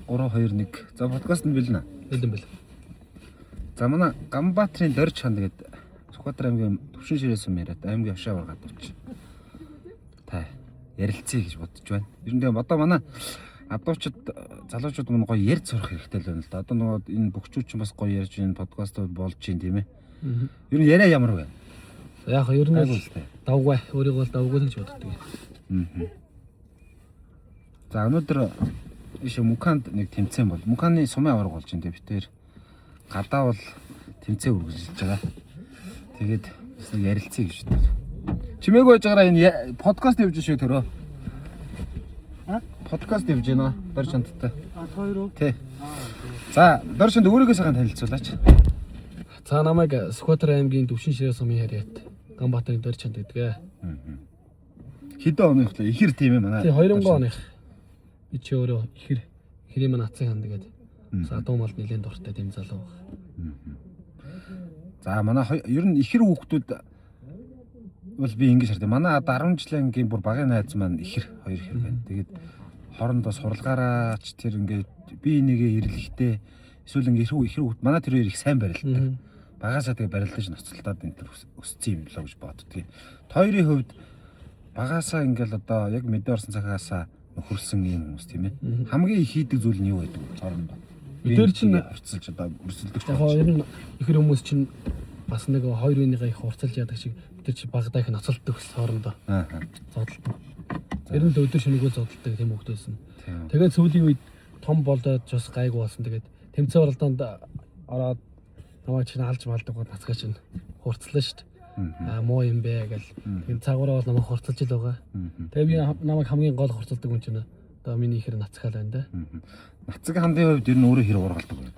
3 2 1. За, подкаст нь бэлнэ. Бэлэн бэл. За, манай Ганбаатрын Дорж ханд гээд Сүхбаатар аймгийн Төвшин ширээ сум яриад аймгийн хашаа баргаад авч. Та ярилцъя гэж бодож байна. Ер нь тэгээ одоо манай адуучид залуучууд мань гоё ярьж сурах хэрэгтэй л байна л да. Одоо нөгөө энэ бөхчүүд чинь бас гоё ярьж энэ подкастууд болж чинь, тийм ээ. Ер нь яриа ямар вэ? Яг ер нь Гайгүй л дээ. Давгүй. Өөрийгөө бол давгүй л гэж боддог. За, өнөөдөр ишээ Муканд нэг тэмцээн бол. Муканы сумын аварга болж байна, бид тэр гадаа бол тэмцээн үргэлжилж байгаа. Тэгээд бас нэг ярилцъя гэж бодсон. Чимээгүй байж байгаараа, энэ подкаст явж шүү төрөө. А? Подкаст явж байна. Дор чанттай. А, хоёр уу? Тий. За, Дор чанд, өөрийгөө сайхан танилцуулаач. За, намайг Сүхбаатар аймгийн Төвшин ширээ сумын харьяат Ганбаатарын Дорж ханд гэдэг. Хэдэн оных вэ? Ихэр, тийм ээ, манай. Тий, 2000 оных. Би чи өөрөө ихэр ихрийн маань ацсан ханд гэдэг. Бас адуу малд нэлээд дуртай тийм залуу баг. За, манай ер нь ихэр хүүхдүүд бол би ингэж хардаг. Манай одоо 10 жилийн ангийн бүр багын найз маань ихэр, хоёр ихэр байна. Тэгээд хоорондоо сурлагаараа ч тэр ингээд би энийгээ ирлэхтэй эсвэл ингээ ихэр ихэр хүүхд манай тэр хоёр их сайн барилддаг. Багасаа тэгээ барилдаж ноцолтоод энэ төр өссөн юм болоо гэж боддгийг. Хоёрын хувьд багасаа ингээл одоо яг мэдээ орсон цагаасаа нөхөрсөн юм хүмүүс, тийм ээ. Хамгийн их хийдэг зүйл нь юу байдаг вэ хоорондоо? Бид тэр чинь- хурцлж одоо өрсөлдөгч. Яг гоо ер нь ихэр хүмүүс чинь бас нэг хоёр үеийнхээ их хурцлж яадаг шиг бид тэр чи багадаа их ноцолддог гэсэн, хоорондоо зодолдог. Ер нь л өдөр шөнөгүй зодолдог тийм хүмүүс байсан. Тэгээд сүүлийн үед том болдоод бас гайгүй болсон. Тэгээд тэмцээн уралдаанд ороод намайг чинь алж малдаг гоо нацгаа чинь хурцлаа шүү дээ. Аа, муу юм бэ гэл. Тэгээд цаагаараа бол намайг хурцлж л байгаа. Тэгээд би намайг хамгийн гол хурцлдаг хүн чинь одоо миний ихэр нацгаа л байна да. Нацаг хандын хувьд ер нь өөрөө хэрэг ургалдаг вэ?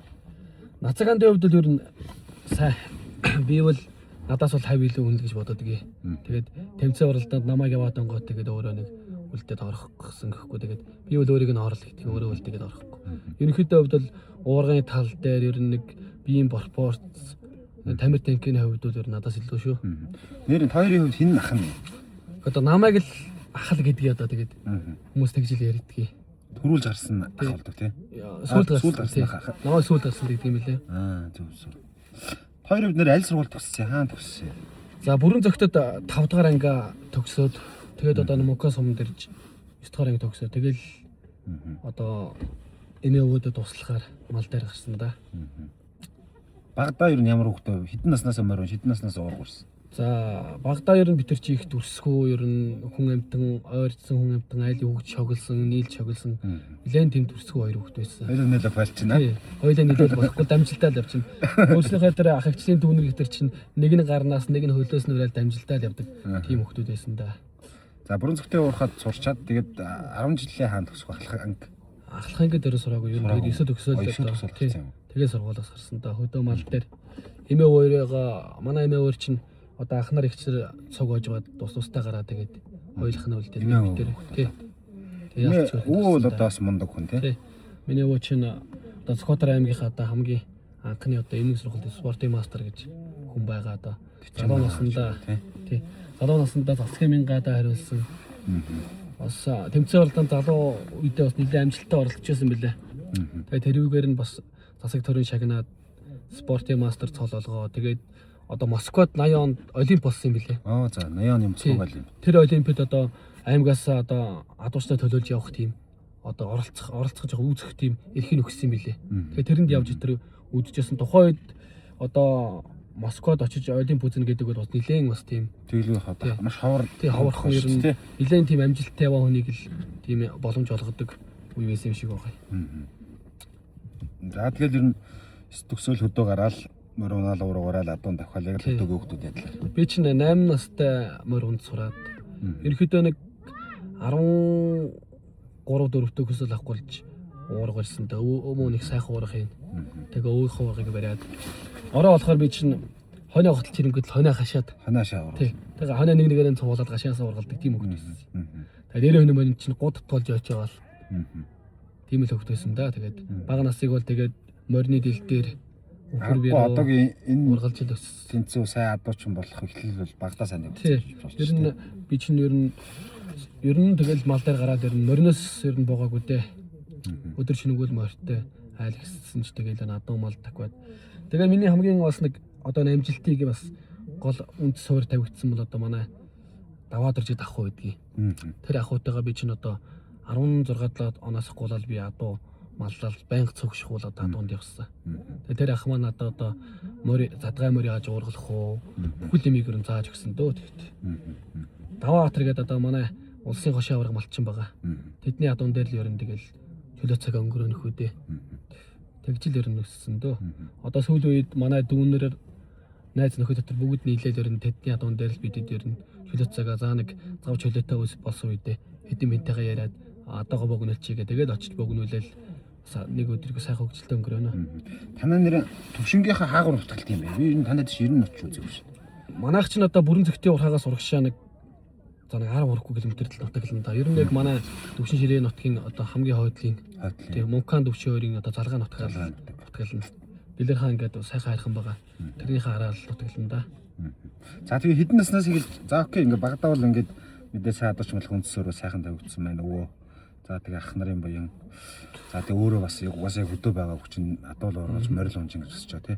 Нацаг хандын хувьд бол ер нь сайн, би бол надаас бол хав илүү үнэл гэж бодоод гээ. Тэгээд тэмцээн уралдаанд намайг яваад онгоо тэгээд өөрөө нэг үлдээд орох гэсэн гэхгүй, тэгээд би бол өөрийг нь орол гэдэг, өөрөө үлдээгээд орохгүй. Ерөнхийдөө хувьд бол уурганы тал дээр ер нь нэг биеийн пропорц, тамир танкийн хувьд бол ер нь надаас илүү шүү. Нэр нь хоёрын хувьд хэн ах нь? Одоо намайг л ахал гэдгийг одоо тэгээд хүмүүс тэгж л ярьдгийг. Төрүүлж гарсан ах болдог, тий? Сүүлд сүүлд гарсан. гарсан ах. Намайг сүүлд гарсан гэдэг юм лээ. Аа, зөв зөв. Хоёрын хувьд нэр аль сургууль төгссөн? Хаана төгссөн? За, бүрэн зөгтөд 5 дугаар анги төгсөөд тэгээд одоо Мука сумд ирж 9 дугаар анги төгсөө. Тэгэл одоо эмээ өвөөдөө туслахаар мал дээр гарсан да. Багадаа ер нь ямар хүүхдээ, хэдэн наснаас морин, хэдэн наснаас уурга урсан? За, багадаа ер нь бид нар чи их дүрсгүү, ер нь хүн амтан ойрцсон, хүн амтан айлын хүүхд шоглсон, нийлж шоглсон. Нилээн тийм дүрсгүү хоёр хүүхд байсан. Хоёул нэлээ файлчна. Тий. Хоёулаа нийлээл болохгүй дамжилтаа л явчихна. Өөрснийхөө тэр ах эгчлийн дүүнер гэтэр чинь нэг нь гарнаас, нэг нь хөлөөс нь ураал дамжилтаа л явдаг. Тийм хүүхдүүд байсан да. За, бүрэн зөгтөө уурхад сурчаад тэгээд 10 жилийн хаан төгсөх ахлах анги. Ахлах анги дээр сураагүй. Ер нь тэгээд 9 төгсөөл 9 төгсөөл тий. гэсэн юм. Тэгээд сургуулиас гарсан да. Хөдөө мал дээр эмээ өөрийгөө, манай эмээ өөр чинь одоо ах нар эгчнэр цуг ожгаад тус тустай гараа тэгээд хоёулах нь үлдээд Эмээ бид тэр өвөө. тий. Эмээ өвөө бол одоо бас мундаг хүн, тий? Тий. Миний өвөө чинь одоо Сүхбаатар аймгийнхаа одоо хамгийн анхны одоо эмнэлэг сургуулийн спортын мастер гэж хүн байгаа одоо. Залуу наснда тий. Тий. Залуу наснда засгийн мянгадаа хариулсан. Бас тэмцээн уралдаанд залуу үедээ бас нэлээд амжилттай оролцож байсан бэлээ. Тэгээд тэрүүгээр нь бас засаг төрийн шагнаад спортын мастер цол олгоо. Тэгээд одоо Москвад 80 онд олимп болсон юм бэлээ. Аа, за, 80 оны Москваг олимп. Тэр олимпиад одоо аймгаас одоо адуучтай төлөөлж явах тийм одоо оролцох жоо үүсгэх тийм эрхийг өгсөн юм бэлээ. Тэгээд тэрэнд явж тэр үдчихсэн. Тухайн үед одоо Москвад очиж олимп үзнэ гэдэг бол бас нэлээд бас тийм Тэглүү хад маш ховор. Тий, ховорхон ер нь тий. нэлээд тийм амжилттай яваа хүнийг л тийм боломж олгодог үе байсан юм шиг байгаа. За, тэгэл ер нь төгсөөл хөдөө гараал морь унаал уургараал адуун давхаал яг л хөдөөгөө хүмүүс ядлаа. Би чинь 8 настай морь унд сураад ерөнхийдөө нэг 13 4 төгсөл авахгүйж уурга ирсэн дээ. Өвөө нэг сайхан уурга хийн. Тэгээ өвийнхөө уургыг бариад ороо болохоор би чинь хоноо готл чирэнгүүд л хоноо хашаад Ханаашаа уурга. Тий. Тэгээ хоноо нэг нэгээр нь цуглаад гашаасаа ургалдаг тийм хөвгт байсан. Тэгээ нэрээ хөнөө мөн чинь гууд тулж очиж байгаа л тийм л хөвгт байсан да. Тэгээд бага насыг бол тэгээд морины дил дээр үхэр Аргагүй бие одоогийн энэ ургалж л өссөн. тэнцүү сайн адуучин болох эхлэл бол багадаа сайн Тий. явуулж Ер нь би чинь ер нь тэгэл мал дээр гараад ер нь мориноос ер нь буугаагүй дээ. Өдөр шөнөгүй л морьтой айл гисэн ч тэгэл адуу мал такваад. Тэгээ миний хамгийн бас нэг одоо амжилтыг бас гол үндэс суурь тавигдсан бол одоо манай даваа дөржид ах уу гэдгийг. Тэр ахуйтайгаа би чинь одоо 16 7 оноос гулал би адуу маллал байнга цогшихуул одоо адуунд явсан. Тэгээ тэр ах маань надад одоо морь задгай морь яаж уургалах уу бүхэл юмыг ер нь зааж өгсөн дөө тэгт. Даваа хатар гэдэг одоо манай улсын хошин аварга малчин байгаа. Тэдний адуун дээр л ер нь тэгэл чөлөө цаг өнгөрөөнөх үү дээ. Тэгжил ер нь өссөн дөө. Одоо сүүлийн үед манай дүүнэр найз нөхөд дотор бүгд нийлээл ер нь тэдний адуун дээр л бидэд ер нь чөлөө цагаа заа нэг зав чөлөөтэй ус болсон үедээ хэдэн бинтэйгээ яриад одоогоо богиноолчихъя тэгээд очиж богиноулал нэг өдрийг сайхан хөгжилтэй өнгөрөөнө. Танаа нэр төвшингийнхаа хаагур нутгалт юм бэ? Би энэ танад чи 90 нутч үзээгүй шин. Манайх ч одоо бүрэн зөгтийн урхаагаас урагшаа нэг за нэг 10 хүрэхгүй километр л нутаглана да. Ер нь яг манай Төвшин ширээ нутгийн одоо хамгийн хойдлын тийм Мункан төвшин хоёрын одоо залгаа нутгаар нутаглана. Билэр хаан ингээд сайхан хайрхан байгаа. Тэрнийхээ хараад нутаглана да. За тэгээ хэдэн наснаас эхэлж за окей ингээд багадаа бол ингээд мэдээ сайн адууч малх үндэсөөрөө сайхан тавигдсан байна өвөө. За тэгээ ах нарын буян. За тэгээ өөрөө бас угаасаа хөдөө байгаа хүчин адуул ургаж морил унж ингэж өсөж байгаа тий.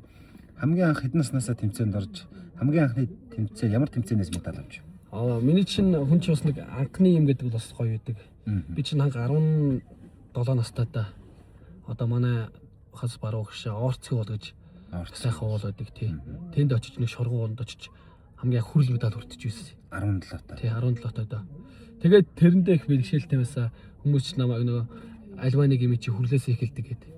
Хамгийн анх хэдэн наснаасаа тэмцээнд орж хамгийн анхны тэмцээн ямар тэмцээнээс медаль авч? Аа миний чинь хүн чинь бас нэг анхны юм гэдэг бол бас гоё байдаг. Би чинь анх 17 настай да. Одоо манай хас баруун гişээ Орцгийн уул гэж сайхан уул байдаг тий. Тэнд очиж нэг шургуу ууланд очиж хамгийн хүрэл медаль хүртэж байсан. 17 таа. Тий 17 таа да. Тэгээд тэрэндээ их бэрхшээлтэй байсан. Хүмүүс ч намайг нөгөө альва нэг юм чи хүрлээс эхэлдэг гэдэг.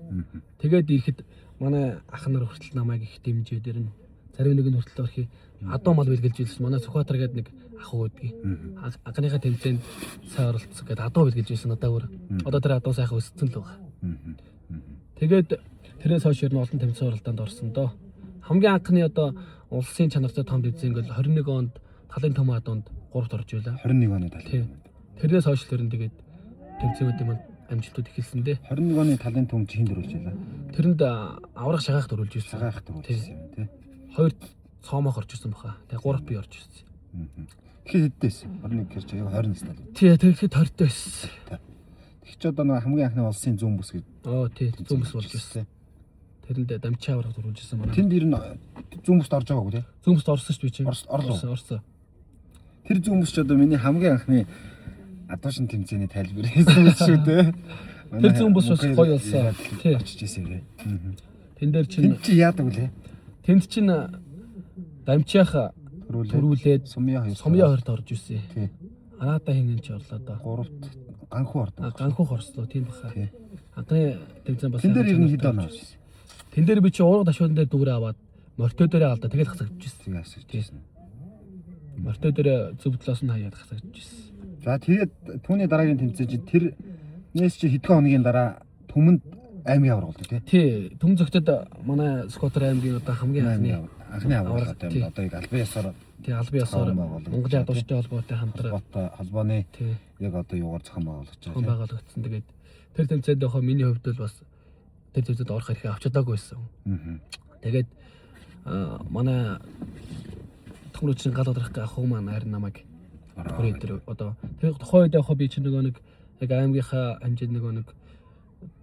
Тэгээд ирэхэд манай ах нар хүртэл намайг их дэмжиж ирнэ. Зарим нэг нь хүртэл орхи адуу мал бэлгэлж ирсэн. Манай Сүхбаатар гэдэг нэг ах үүдгийг. Анхныхаа тэмцээнд сайн оролцсон гэдэг адуу бэлгэлж ирсэн надаа өөр. Одоо тэр адуу сайхан өссөн л байгаа. Тэгээд тэрнээс хойш ер нь олон тэмцээн уралдаанд орсон доо. Хамгийн анхны одоо улсын чанартай том тэмцээн бол 21 онд талын том адуунд 3-т орж байлаа. 21 оны талын. Тэрнээс хойш л ер нь тэгээд тэмцээнүүдийн манд амжилтууд эхэлсэн дээ. 21 оны талын төмж хин дөрүүлж байлаа. Тэрэнд аврах шагаах дөрүүлж ирсэн. Шагаах дөрүүлж ирсэн юм тий. Хоёр цоомох орж ирсэн баха. Тэгээ гуравт би орж ирсэн. Тэгэхээр хэдтэй байсан? 21 гэр чи яг 20 настай л. Тий, тэгэхэд 20 байсан. Тэг чи одоо нэг хамгийн анхны улсын зүүн бүс гэж. Оо тий, зүүн бүс болж ирсэн. Тэрэнд дамчаа аврах дөрүүлж ирсэн манай. Тэнд ер нь зүүн бүст орж байгаагүй тий. Зүүн бүст орсон шүү би чи. Орлоо. Орсон. Тэр зүүн бүс ч одоо миний хамгийн анхны адуушин тэмцээний тайлбар хийсэн шүү дээ. Тэр зүүн бүс бас гоё болсон. Тий. Очиж ирсэн юм. Тэн дээр чинь Тэнд чи яадаг вүлээ? Тэнд чинь дамчаах төрүүлээд сумья хоёрт орж ирсэн. Тий. Анаата хин ч орлоо доо. Гуравт ганхуу ордог. Ганхуу орслоо тийм баха. Тий. Анхны тэмцээн бас Тэн дээр ер нь хэд он орж ирсэн? Тэн дээр би чи уурга ташуулан дээр дүүрээ аваад морьтой дээрээ алдаа тэгэл хасагдчихсэн. Тэгээ хасагдчихсэн. Морьтой дээр зөв талаас нь хаяад хасагдчихсэн. За тэгээд түүний дараагийн тэмцээн чи тэрнээс чи хэдхэн хоногийн дараа түмэнд аймгийн аварга болдог тий. Тий, Түмэн зөгтөд манай Сүхбаатар аймгийн одоо хамгийн анхны аварга одоо юм одоо яг албан ёсоор тий албан ёсоор Монголын адууштай холбоотой хамтран холбооны яг одоо юугаар зохион байгуулагдаж байгаа. Байгуулагдсан. Тэгээд тэр тэмцээнд яг миний хувьд бол бас тэр тэмцээнд орох эрхээ авч чадаагүй байсан. Тэгээд манай томруучин гал одрах ах уу маань харин намайг хүрээ тэр одоо тэр тухайн үед яг би чинь нөгөө нэг яг аймгийнхаа хэмжээнд нөгөө нэг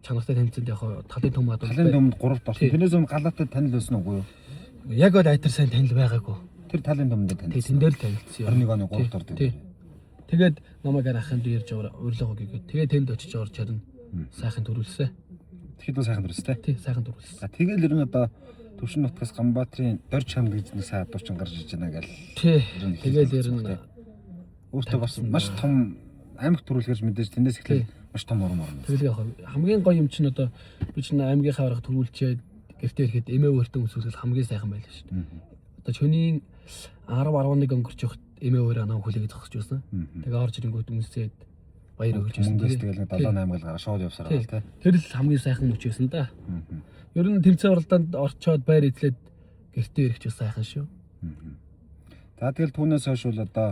чанартай тэмцээнд яг талын төм адуу талын төмөнд 3-т орсон. Тэрнээс өмнө галаатай танил байсан уугүй юу? Яг бол айтар сайн танил байгаагүй. Тэр талын төмөнд танилцсан. Тий, тэн дээр л танилцсан. 21 оны 3-т ордог. Тий. Тэгээд намайг ахын дээр ирж урилга өгөөд тэгээд тэнд очиж орж харин сайхан төрүүлсэн. Тэгэхэд бол сайхан төрүүлсэн тий. Сайхан төрүүлсэн. За тэгэл ер нь одоо Төвшин нутгаас Ганбаатарын Дорж чам гэж нэг сайн адуучин гарч иж байна гэл. Тий. Тэгэл ер нь өөртөө бас маш том аймаг төрүүлэхэрч мэдээж тэндээс эхлээл маш том урам орно. Тэгэл яг хамгийн гоё юм чинь одоо би чинь аймгийнхаа аврах төрүүлчээд гэртээ ирэхэд эмээ өөртөө өмсүүлэл хамгийн сайхан байлаа шүү дээ. Одоо шөнийн 10 11 өнгөрч явахад эмээ өөрөө нам хүлээгээ зогсож байсан. Тэгээ орж ирэнгүүт өмсөөд баяр өгч байсан. Мөнгөөс тэгэл 7 8 гал гараа шууд явсаар байгаа тий. Тэр л хамгийн сайхан мөч байсан да. Ер нь тэмцээн уралдаанд орчоод байр эзлээд гэртээ ирэх ч бас сайхан шүү. За тэгэл түүнээс хойш бол одоо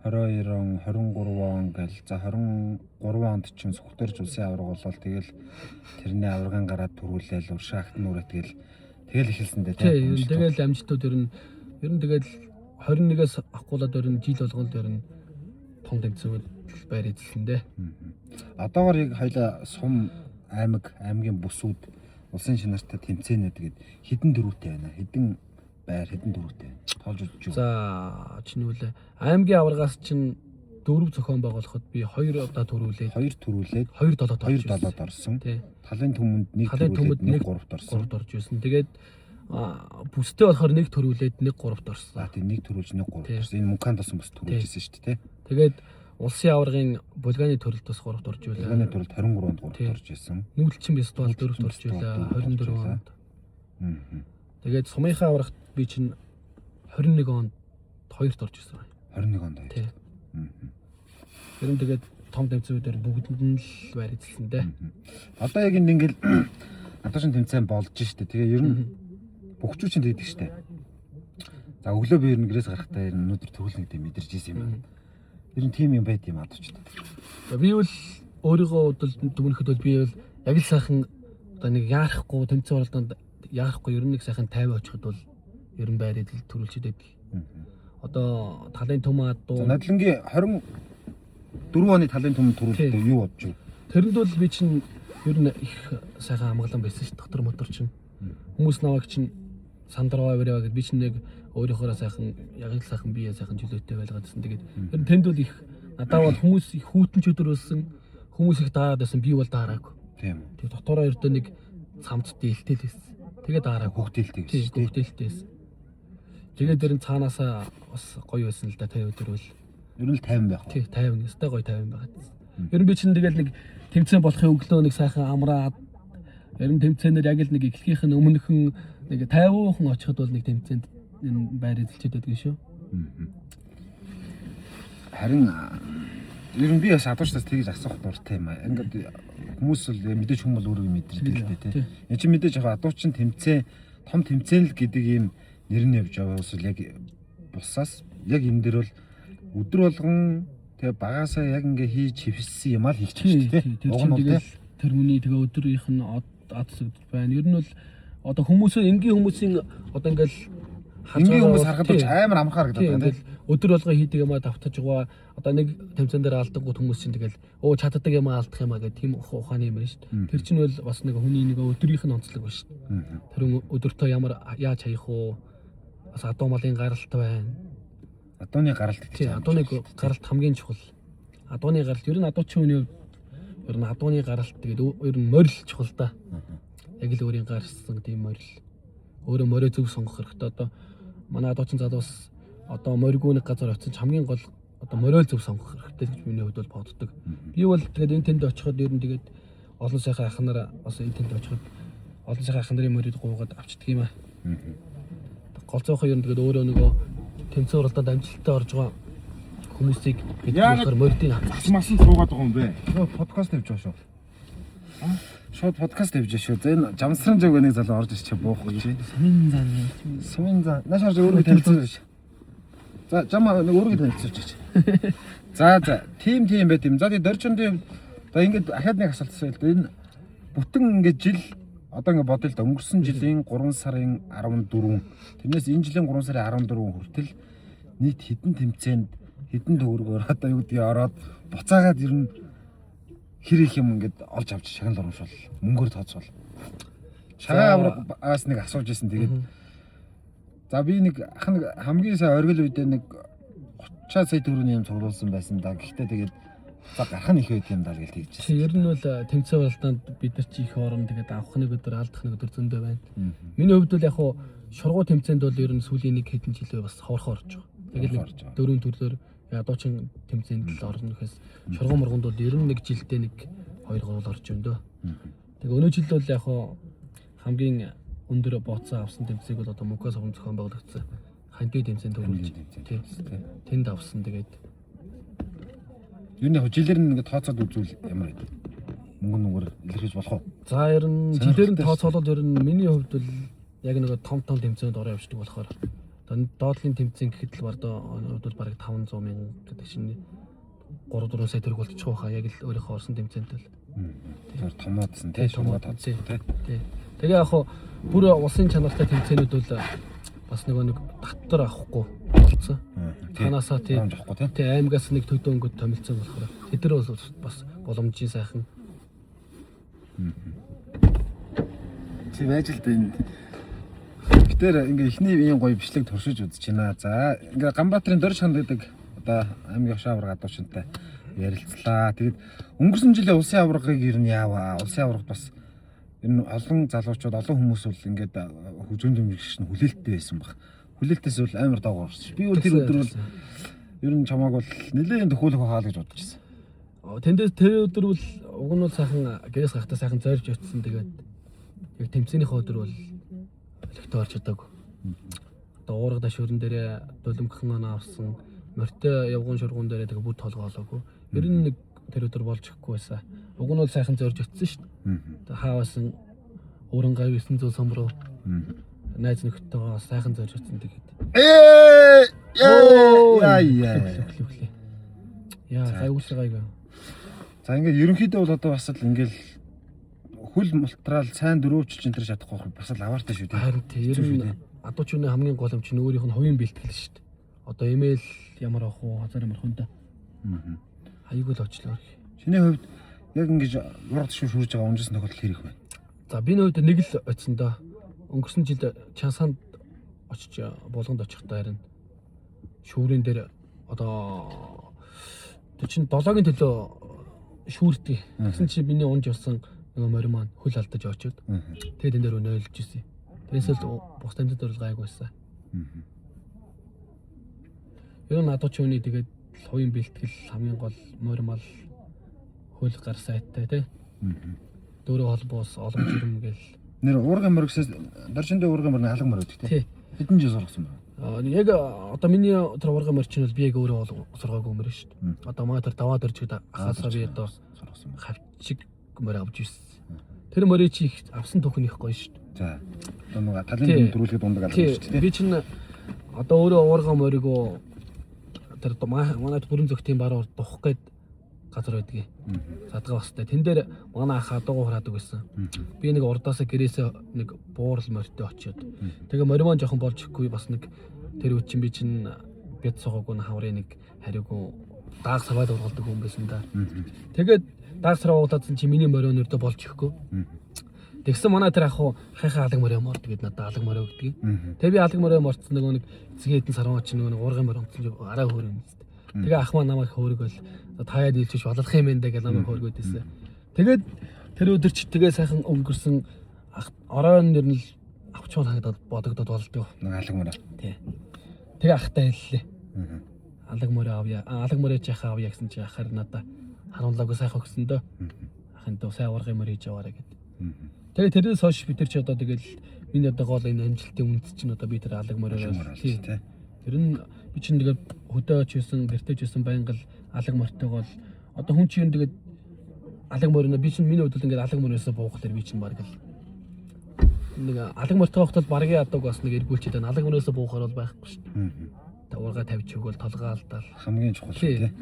22 он, 23 он гэл за 23 онд чинь Сүхбэтэрч улсын аварга болол тэгэл тэрний аваргын гараад төрүүлээл уршаа агт нүрээ тэгэл эхэлсэн дээ тийм. Тэгэл амжилтууд ер нь тэгэл 21-ээс авахгуулаад ер нь жил болгонд ер нь том тэмцээнүүд байр эзэлсэн дээ. Одоогор яг хоёлаа сум аймаг, аймгийн бүсүүд улсын чанартай тэмцээнүүд гээд хэдэн дөрөвтэй байна? Хэдэн байр, хэдэн дөрөвтэй байна? Тоолж үзэж юу? За чиний үлээ. Аймгийн аваргаас чинь 4 зохион байгуулахад би 2 удаа төрүүлээд 2 төрүүлээд 2 7-д 2 7-д орсон. Тий. Талын түмэнд 1 Талын төрүүлээд түмэнд 1 3-т орсон. 3-д орж ирсэн. Тэгээд бүстэй болохоор 1 төрүүлээд 1 3-д орсон. За тийм 1 төрүүлж 1 3-т Тий. орсон. Энэ Мунканд болсон бас төрүүлж ирсэн шүү дээ, тий. Тэгээд улсын аваргын Булганы төрөлд бас 3-д орж ирлээ. Булганы төрөлд 23 онд 3-т Тий. орж ирсэн. Нүүдэлчин фестивал 4-т орж Фестивал ирлээ. дөрөвт орж 24 ирлээ. онд. Аа. Тэгээд сумынхаа аваргт би чинь 21 онд 2-т орж ирсэн. 21 онд хоёр. Тий. Ер нь тэгээд том тэмцээнүүдээр бүгдэнд нь л байр эзэлсэн дээ. Одоо яг энд ингээл адуушин тэмцээн болж штэ. Тэгээ ер нь бөхчүү чинь тэгдэг штэ. За өглөө би ер нь гэрээс гарахдаа ер нь өнөөдөр төрүүлнэ гэдэг мэдэрч ирсэн юм байна. Ер нь тийм юм байд юм адуучтай. За, би бол өөрийгөө бодвол дүгнэхэд бол би бол яг л сайхан одоо нэг яарахгүй тэмцээн оролдоонд яарахгүй ер нь нэг сайхан 50 очиход бол ер нь байр эзэл төрүүлчихэд байдаг. Одоо талын төм адуу За Надлангийн 24 оны талын төмөнд төрүүлэлтээ Тий. юу бодож вэ? Тэрэнд бол би чинь ер нь их сайхан амгалан байсан ш дотор мотор чинь. Хүмүүс намайг чинь сандраа авираа гэд би чинь нэг өөрийнхоороо сайхан яг л сайхан бие сайхан чөлөөтэй байлгаад байсан. Тэгээд ер нь тэнд бол их надад бол хүмүүс их хүүтэн чөдөр байсан. Хүмүүс их даарад байсан. Би бол даараагүй. Тийм үү. Тэг дотороо ердөө нэг цамц дээлтэй л байсан. Тэгээд даараагүй. Хүүхдэлтэй Тий, гэсэн шүү дээ. хүүхдэлтэй байсан. Тэгээд ер нь цаанаасаа бас гоё байсан л да тэр өдөр бол. Ер нь л 50 байх уу? Тий, 50, өстой гоё 50 байгаад. Ер нь би чинь тэгэл нэг тэмцээн болохын өглөө нэг сайхан амраад ер нь тэмцээнээр яг л нэг эхлэхийнх нь өмнөхөн нэг 50 хүн очиход бол нэг тэмцээнд энэ байр эзэлчихэд байдаг шүү. Харин ер нь би бас адуучтаас тэгж асуух дуртай юм аа. Ингээд хүмүүс бол мэдээж хүмүүс бол өөрийгөө мэдэрдэг л дээ тий. Энд чинь мэдээж яг адуучин тэмцээн том тэмцээн л гэдэг ийм нэр нь явж байгаа бас л яг бусаас яг энэ дэр бол өдөр болгон тэгээ багасаа яг ингээ хийж хөвссөн юм аа л хийчих шүү дээ тий. Тэр Уг чинь нь бол тий. тэгэл тэр хүний тэгээ өдрийнх нь ад сүгдэж байна. Ер нь бол одоо хүмүүс энгийн хүмүүсийн одоо ингээл харж Энгийн байгаа хүмүүс бол харахад бол тий. амар амархаар гэдэг Тийм байна тий. ингээл өдөр болгоо хийдэг юмаа давтаж байгаа. Одоо нэг тэмцээн дээр алдангууд хүмүүс чинь тэгэл өө чаддаг юмаа алдах юмаа гэх тийм ухааны юм байна шүү дээ. Тэр чинь бол бас нэг хүний нэг өдрийнх нь онцлог байна шүү дээ. Тэр хүн өдөртөө ямар яаж хаях уу? Бас адуу малын гаралт байна. Адууны гаралт гэдэг Тийм чинь амар адууны чухал тий. гаралт хамгийн чухал. Адууны гаралт ер нь адуучин хүний хувьд ер нь адууны гаралт тэгээд ер нь морил чухал да. Яг л өөрийн гарсан тийм морил. Өөрөө морио зөв сонгох хэрэгтэй. Одоо манай адуучин залуус одоо морьгүй нэг газар очисон ч хамгийн гол одоо морио зөв сонгох хэрэгтэй гэж миний хувьд бол боддог. Би бол тэгээд энэ тэнд очиход ер нь тэгээд олон сайхан ах нар бас энэ тэнд очиход олон сайхан ах нарын морийг гуугаад авчдаг юм аа. Гол зөөхөн ер нь тэгээд өөрөө нөгөө тэмцээн уралдаанд амжилттай орж байгаа хүмүүсийг бид Яагаад болохоор мордын Зас масан суугаад байгаа юм бэ? Шууд подкаст явж байгаа шүү. Шууд подкаст явж байгаа шүү. За энэ жамсран жог нэг залуу орж ирчихэ буух гэж. Сумын зан. Сумын зан. Нааш орж өөрийгөө танилцуулж. За жамаа нэг өөрийгөө танилцуулж. За за тим тим байт юм. За тэгээ доржондын за ингээд ахаад нэг асуулт асууя л да. Энэ бүтэн ингээд жил одоо ингээд бодъё л да. Өнгөрсөн жилийн 3 сарын 14. Тэрнээс энэ жилийн 3 сарын 14 хүртэл нийт хэдэн тэмцээнд хэдэн төгрөгөөр одоо юу гэдгийг ороод буцаагаад ер нь хэр их юм ингээд олж авч шагнал урамшуул мөнгөөр тооцвол. Шагаа авраас нэг асууж исэн. Тэгээд за би нэг ах нэг хамгийн сайн оргил үедээ нэг 30 сая төгрөгийн юм цуглуулсан байсан да. Гэхдээ тэгээд за гарах нь их байт юм даа л гэж тэгж Чи ер нь бол тэмцээн уралдаанд бид нар чи их орон тэгээд авах нэг өдөр алдах нэг өдөр зөндөө байна. Миний хувьд бол яг хуу шургуу тэмцээнд бол ер нь сүүлийн нэг хэдэн жилээ бас ховорхон орж байгаа. Яг л Ховорхон орж байгаа. дөрвөн төрлөөр ядуучин тэмцээнд л орно гэхээс шургуу мургуунд бол ер нь нэг жилдээ нэг 2 3 орж юм дөө. Тэгээ өнөө жил бол яг хуу хамгийн өндөр бооцоо авсан тэмцээг бол одоо Мукас совн зохион байгуулагдсан хандив тэмцээнд төрүүлж тий. Тэнд авсан тэгээд Ер нь яг жилээр нь ингээд тооцоод үзвэл ямар байд? Мөнгө нүгээр илэрхийлж болох уу? За ер нь жилээр нь Сонирхолтой тооцоолол ер нь миний хувьд бол яг нэг том том тэмцээнд ороо явждаг болохоор одоо доотлын тэмцээн гэхэд л бардоо хувьд бол бараг 500 мянга гэдэг чинь 3 4 сая төгрөг болчих واخа яг л өөрийнхөө орсон тэмцээнд л Тэр томоодсон тий, шугамгаа тооцсон тий. тий. Тэгээ яг хуу бүр улсын чанартай тэмцээнүүд бол бас нөгөө нэг татвар авахгүй болсон. Танаасаа тий Таамж авахгүй тий. тий аймгаас нэг төдөө өнгөд томилцсон болохоор тэд нар бол бас боломжийн сайхан Чи байж л дээ энэ. Гэтэр ингээ эхний ийм гоё бичлэг туршиж үзэж байна. За ингээ Ганбаатарын Дорж ханд гэдэг одоо аймгийн хошоо аварга адуучинтай ярилцлаа. Тэгээд өнгөрсөн жилийн улсын аваргыг ер нь яаваа. Улсын аварга бас ер нь олон залуучууд, олон хүмүүс бол ингээд хөгжим дэмжигч нь хүлээлттэй байсан баг. Хүлээлтээс бол амар догоор орсон. Би бол тэр өдөр бол ер нь чамааг бол нэлээд төхөөлөх байхаа л гэж бодож байсан. Тэндээс тэр өдөр бол уг нь бол сайхан гэрээс гарахтаа сайхан зорж очсон. Тэгээд яг тэмцээнийхээ өдөр бол легтөө орч чадаагүй. Одоо уургада шүрэн дээрээ дулимхан оноо авсан. Морьтой явган шургуун дээрээ тэгээ бүр толгоолоогүй. Ер нь нэг тэр өдөр болж өгөхгүй байсан. Уг нь бол сайхан зорж очсон шүү дээ. Тэгээ хаавасан уран гав 900 сум руу найз нөхдөдөө сайхан зорж очсон тэгээд. Яа яа. Яа, гайвуулаа гайгүй. За ингээд ерөнхийдөө бол одоо бас л ингээд хөл мултраал сайн дөрөвчж энэ төр чадахгүй байх бас л аваартай шүү дээ. Харин тий, ер нь адуучны хамгийн гол юм чинь өөрийнх нь хувийн бэлтгэл шүү дээ. Одоо имэйл ямар авах уу, хазар ямар хүндэ. Аягүй л очлоо. Чиний хувьд яг ингэж урд шүр шүрж байгаа унжсан тохиолдол хэр их вэ? За би нөөд нэг л очсон доо. Өнгөрсөн жил Чансанд очиж булганд очихдоо харин шүүрэн дээр одоо тэр чинь 7-гийн төлөө шүүрдэг. Тэгсэн чинь миний унж явсан нөгөө морь маань хөл алдаж очиод. Тэгээд энэ дээр өнөөлж ирсэн. Тэрнээс л бус амьтад бол гайгүй байсан. Ер нь адууч хүний тэгээд хувийн бэлтгэл хамгийн гол морь мал хөл гар сайттай тий. Дөрөв холбоос олон жирэм гэл. Нэр уурган морь гэсээс доржиндын уурган морь алга морь гэдэг тий. Хэдэн жил сургасан бэ? Яг одоо миний тэр уурган морь чинь бол би яг өөрөө сургаагүй морь шүү дээ. Одоо манай тэр даваад орж гэдэг ахаасаа би одоо сургасан. Хавчиг морь авч ирсэн. Тэр морийг чи их авсан түүх нь их гоё шүү дээ. За. Одоо нэг талын дөрүүлэхэд ундаг алга шүү дээ. Би чинь одоо өөрөө уурган морийг тэр манай бүрэн зөгтийн баруун урд духах гээд газар байдгийг. Задгаа бастай. Тэн дээр манай ах адуугаа хураадаг байсан. Би нэг урдаасаа гэрээсээ нэг буурал морьтой очиод. Тэгээ морь маань жоохон болж ихгүй бас нэг тэр үе чинь би чинь бяд суугаагүй хаврын нэг хариугүй дааг саваад ургалдаг хүн байсан да. Тэгээд дааг саваа ургалдаадсан чинь миний морь өнөрдөө болж ихгүй. Тэгсэн манай тэр ах уу хайхаа алаг морь морд гэд надад алаг морь өгдөг. Тэгээ би алаг морь мордсон нөгөө нэг эцгийн хэдэн сарваа чинь нөгөө нэг уурган морь өмцөн чинь арай хөөр юм зү. Тэгээ ах маань намайг хөөргөл таяад нийлчих бололох юм энэ гэж намайг хөөргөөд байсан. Тэгээд тэр өдөр чи тэгээ сайхан өнгөрсөн оройн нэр нь л авчмал хагдаад бодогдоод болдгоо. Нэг алаг морь. Тий. Тэгээ ахтай хэллээ. Алаг морь авъя. Алаг морь яхаа авъя гэсэн чи ахаар надаа харуулаагүй сайхан өгсөн дөө. Ахын дөө сайн уурган морь хийж яваарэ гэд. Тэгээ тэрнээс хойш бид тэр чи одоо тэгэл миний одоо гол энэ амжилтын үндэс чинь одоо би тэр алаг морьоор тий. Тэр нь би чинь тэгээд хөдөө ч байсан, гэртээ ч байсан байнга л алаг морьтойгоо л одоо хүн чинь тэгээд алаг морь би чинь миний хувьд бол ингээд алаг морьоосоо буухлаар би чинь бараг л нэг алаг морьтойгоо хотол баргийн адаг бас нэг эргүүлчихэд байна. Алаг морьоосоо буухаар бол байхгүй шүү дээ. Тэг уурга тавьж өгөөл толгоо алдаал. Хамгийн чухал шүү дээ.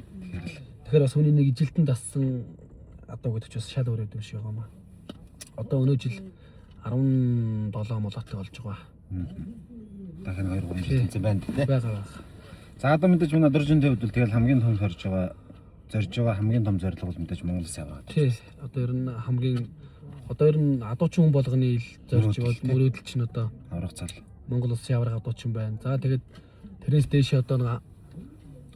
Тэгэхээр бас хүний нэг ижилтэн дассан адаг гэдэг чинь бас шал өөр юм шиг байгаа юм аа. Одоо өнөө жил 17 молоотой болж байгаа. Дахин 2 3 жил тэнцэн байна тий. Байгаа. За одоо мэдээж манай дөржин төвд бол тэгэл хамгийн том зорж байгаа хамгийн том зорилго бол мэдээж Монгол Улсын аварга. Тий. Одоо ер нь хамгийн одоо ер нь адуучин хүн болгоны ил зорж бол мөрөөдөл чинь одоо аварга цал. Монгол Улсын аварга адуучин байна. За тэгээд тэрнээс дээшээ одоо нэг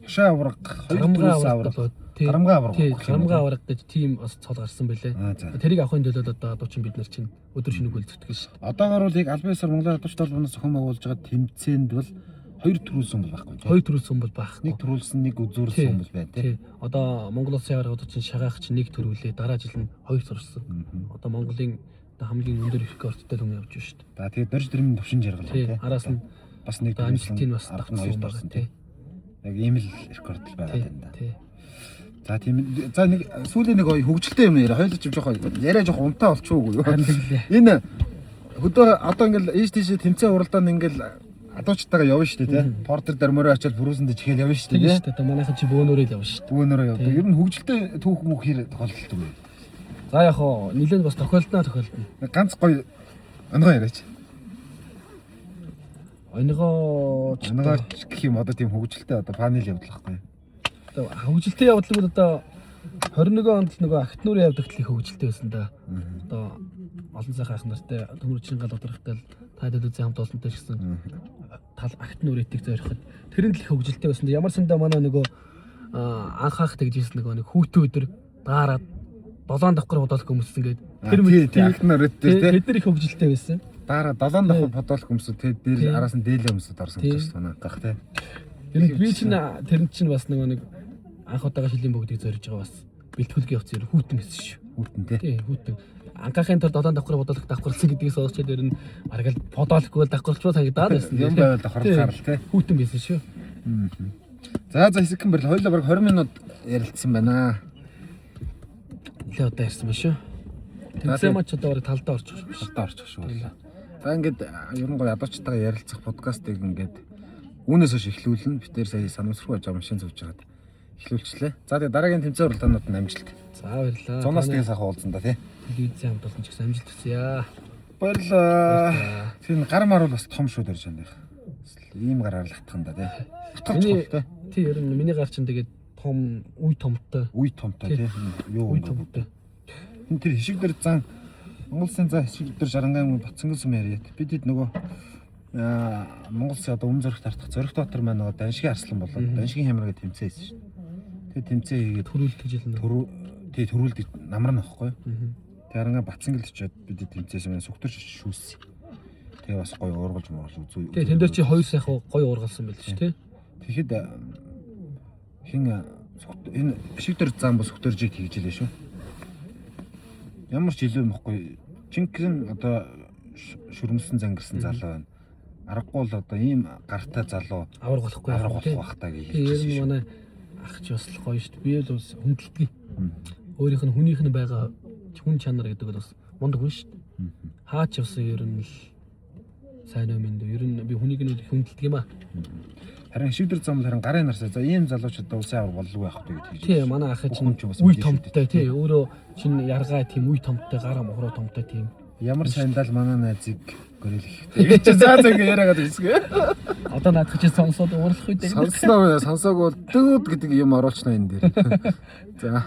хошоо аварга, хоёр төрлийн аварга, гарамгаа аварга. Тий, гарамгаа аварга гэж тийм бас цол гарсан байлээ. Тэрийг авахын төлөө одоо адуучин бид нар чинь өдөр шөнөгүй зүтгэж шүү дээ. Одоогоор бол яг албан ёсоор Монголын адууч холбооноос зохион байгуулж байгаа тэмцээнд бол хоёр төрүүлсэн бол байхгүй тий. Хоёр төрүүлсэн бол байхгүй. Нэг төрүүлсэн, нэг үзүүрсэн бол байна тий. Одоо Монгол Улсын аварга адуучин шагаах чинь нэг төрүүлээ, дараа жил нь хоёр төрсөн. Одоо Монголын одоо хамгийн өндөр рекордтой хүн явж шүү дээ. За тэгээд дөрж дөрмийн төвшин жаргал тий. Араас нь бас нэг амжилтын бас давтсан байна тий. Яг ийм л рекорд л байгаа юм да. Тий. За тийм. За нэг сүүлийн нэг хөгжилтэй юм яриа. Хоёул ч жоохон яриа жоохон унтаа болчихоогүй юу? Энэ хөдөө одоо ингээл ийш тийш тэмцээн уралдаанд ингээл адуучтайгаа явна шүү дээ тий. Портер дээр мөрөө очиад бүрүүсэндээ чихэл явна шүү дээ тий. Одоо манайхан чи бөөнөрөө л явна шүү дээ. Бөөнөрөө явдаг. Ер нь хөгжилтэй түүх мөх хэр тохиолдолтой вэ? За яг хоо нилээн бас тохиолдно. Ганц гоё онгоо яриач. Онгоо гэх юм одоо тийм хөгжилтэй одоо панел явдал байхгүй. Одоо хөгжилтэй явдал бол одоо 21 онд л нөгөө Агтнуур явдаг их хөгжилтэй байсан да. Одоо олон сайхан ах нартай төмөрчин гал удрахтай л та төлөвзийн хамт олонтой ч гэсэн тал Агтнуур итэг зориход тэр нь л их хөгжилтэй байсан. Ямар сандаа манай нөгөө анхаах тэгжсэн нөгөө нэг хүүтэн өдөр даарад 7 давхар бодолк өмссөн гээд Тэр тий Агтнуур ит дээр тий. Тэд нар их хөгжилтэй байсан. Дараа 7 давхар бодолк өмсөд тий дээр араас нь дээлээ өмсөд орсон гэж шүү манай гах тий. Тэр нь би чинь тэр нь чинь бас нөгөө нэг анх удаага шилийн бөгдийг зорж байгаа бас бэлтгэлгийн явц ер хүүтэн байсан шүү. Хүүтэн тий. Тий, хүүтэн. Ангаахын тул 7 давхар бодолк давхарлсан гэдгийг сонсчод ер нь бараг л бодолкгүй давхарлчмаа санагдаад байсан. Юм байвал давхарлахаар л тий. Хүүтэн байсан шүү. За за хэсэгхэн барил хоёлаа бараг 20 минут ярилцсан байна. Нилээ удаа ярьсан ба шүү. Тэмцээн мач одоо бараг талдаа орчих шүү. Талдаа орчих шүү. За ингээд ер нь гоё ядуучтайгаа ярилцах подкастыг ингээд үүнээс хойш эхлүүлнэ. Би тэр сая санамсаргүй байж байгаа машин зүүж байгаад эхлүүлчлээ. За тэгээ дараагийн тэмцээн уралдаанууд нь амжилт. За баярлалаа. Зунаас тэгээ сайхан уулзсан да тий. Телевизийн хамт олон ч гэсэн амжилт хүсье. Баярлалаа. Тийм гар мар бол бас том шүү дэрж байна. Ийм гараар л хатхан да тий. Утгах чухал тий. Тий ер нь миний гар чинь тэгээд том үе томтой. Үе томтой тий. Юу үе томтой. Энэ тэр хишиг дээр зан Монгол Улсын зан хишиг дээр Жарангаан Батсангал сүм яриад. Бид хэд нөгөө Монгол Улсын одоо өмнө зөрөгт хартах Зөрөгт Баатар маань нөгөө Даншгийн арслан болоод Даншгийн хямар гэдэг тэмцээн хийсэн шүү дээ. Тэгээ тэмцээн хийгээд төрүүлдэг жил нэ. Тий төрүүлдэг намар нь واخгүй. Тэгээ харангаа Батсангал очиод бид тэмцээсэн маань сүгтэрч шүүссэн. Тэгээ бас гоё уургалж муургалж үзүү. Тэгээ тэн дээр чи хоёр сайхан гоё уургалсан байл шүү тий. Тэгэхэд хин энэ шиг дээр зам бус сүгтэржийг тэгж илээ шүү. Ямар ч илүү юм бохгүй. Жинхэнэ одоо шүрмсэн зангирсан залуу байна. Аргагүй л одоо ийм гартай залуу аварга болохгүй аварга болох бах та гэж хэлж байсан шүү. Манай ах ч бас л гоё шүү дээ. Би л бас хүндэлдэг. Өөрийнх нь хүнийх нь байгаа хүн чанар гэдэг бол бас мундаг хүн шүү дээ. Хаач явсан ер нь л сайн уу минь ер нь би хүнийг нь хүндэлдэг юм аа. Харин хишигдэр зам харин гарын нарсаа за ийм залуучууд улсын авар боллоо байх вэ гэж хэлж. Тий манай ах чинь үе томтой тий өөрөө чинь яргаа тийм үе томтой гар мохроо томтой тийм. Ямар сайндал манай найзыг гөрөөлөх. Тэгээд чи заа заа ингэ яриагаад ирсэн. Одоо наадах чи сонсоод уурлах үү дээ. Сонсноо сонсоог бол дүүд гэдэг юм оруулчихна энэ дээр. За.